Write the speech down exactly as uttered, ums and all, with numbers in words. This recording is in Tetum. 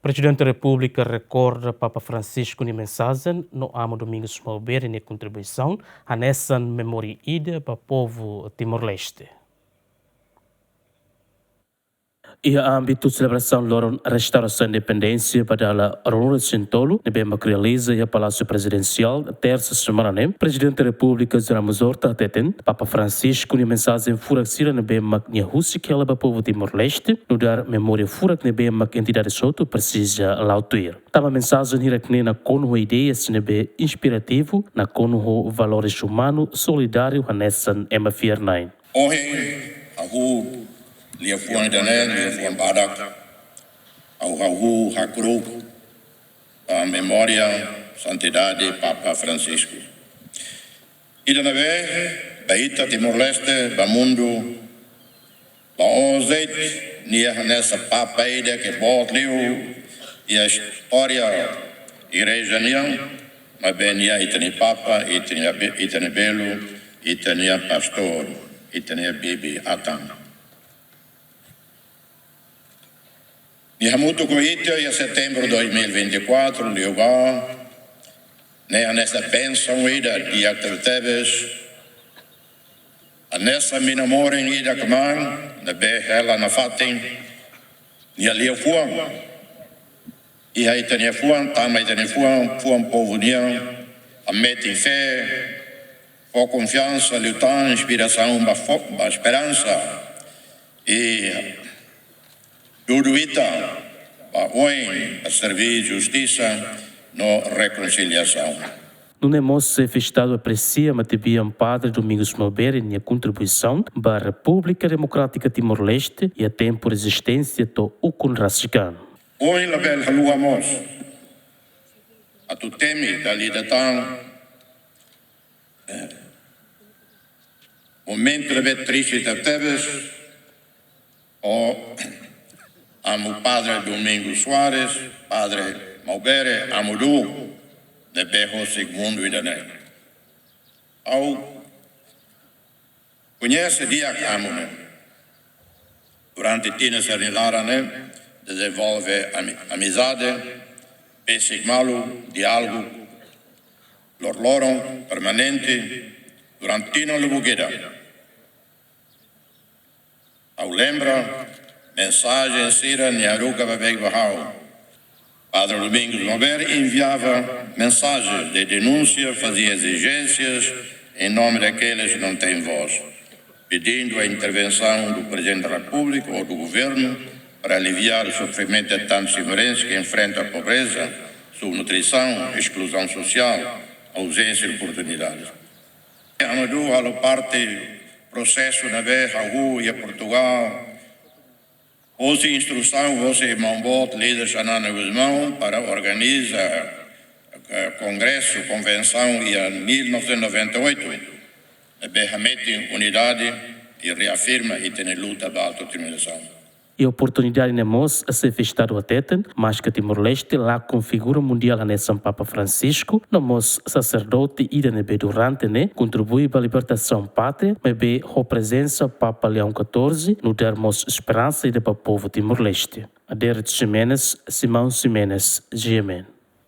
Prezidente Repúblika rekorda Papa Francisco nia mensajen no Amu Domingos Maubere nia kontribuisaun hanesan memória ida ba povu Timor-Leste. Iha ámbitu selebrasaun loron restaurasaun independénsia ba dala ruanulu-resin-tolu ne'ebé mak realiza iha Palásiu Prezidensiál, tersa semana ne'e, Prezidente Repúblika José Ramos Horta hateten, Papa Francisco nia mensajen furak sira ne'ebé mak nia husik hela ba povu Timor-Leste, nu'udar memória furak ne'ebé mak entidade hotu presiza la'o tuir. Tanba mensajen hirak-ne'e nakonu ho ideias ne'ebé inspirativu, nakonu ho valores umanu solidáriu hanesan ema fiar-na'in. Ohin, ha'u liafuan ida-ne'e, liafuan badak, ha'u, ha'u hakru'uk ba memória Santidade Papa Francisco. Ida ne'ebé, ba ita Timor-Leste, ba mundu, la'ós de'it nia hanesan Papa ida ke boot liu iha istória Igreja nian, maibé nia ita-nia Papa, ita-nia be-, ita-nia belu, ita-nia pastór, ita-nia bibi-atan. Nia hamutuk ho ita iha setembru dois mil e vinte e quatro, liubá, ne'e hanesan bensaun ida di'ak tebetebes, hanesan mina-morin ida kmaan ne'ebé hela nafatin nia liafuan. Iha ita-nia fuan, tama ita-nia fuan, fuan povu nian, hametin fé, fó konfiansa, liután inspirasaun ba fo-, ba esperansa. I dudu ita ba oin ba serví justisa no rekonsiliasaun. Nune'e mós Xefe Estadu apresia matebian Padre Domingos Maubere nia kontribuisaun ba Repúblika Demokrátika Timor-Leste iha tempu rezisténsia to'o ukun rasik an. Ohin labele haluha mós atu temi dala ida tan, eh, momentu ne'ebé triste tebetebes, ho Amu Padre Domingos Soares, Padre Maubere, Amu Du, ne'ebé hosik mundu ida-ne'e. Ha'u koñese di'ak Amu ne'e. Durante tinan sira-nia laran ne'e, dezenvolve ami-, amizade, besik malu, diálogu, loroloron, permanente, durante tinan lubuk ida. Ha'u lembra, mensajen sira nia haruka ba beik ba ha'u. Padre Domingos Maubere enviava mensagens de denúncia, fazia exigências em nome daqueles que não têm voz, pedindo a intervenção do Presidente da República ou do Governo para aliviar o sofrimento de tantos timorenses que enfrentam a pobreza, subnutrição, exclusão social, ausência de oportunidades. Amu Du halo parte prosesu ne'ebé hahú iha Portugal, hosi instrusaun hosi irmaun boot líder Xanana Gusmão para organiza, eh, kongresu, konvensaun iha mil novecentos e noventa e oito, ne'ebé hametin unidade i reafirma ita-nia luta ba autodeterminasaun. Iha oportunidade ne'e mós, Xefe Estadu hateten, maske Timor-Leste lakon figura mundiál hanesan Papa Francisco, no mós saserdote ida ne'ebé durante ne'e kontribui ba libertasaun pátria, maibé ho prezensa Papa Leão catorze, nu'udar mós esperansa ida ba povu Timor-Leste. Adérito Ximenes, Simão Ximenes, G M N.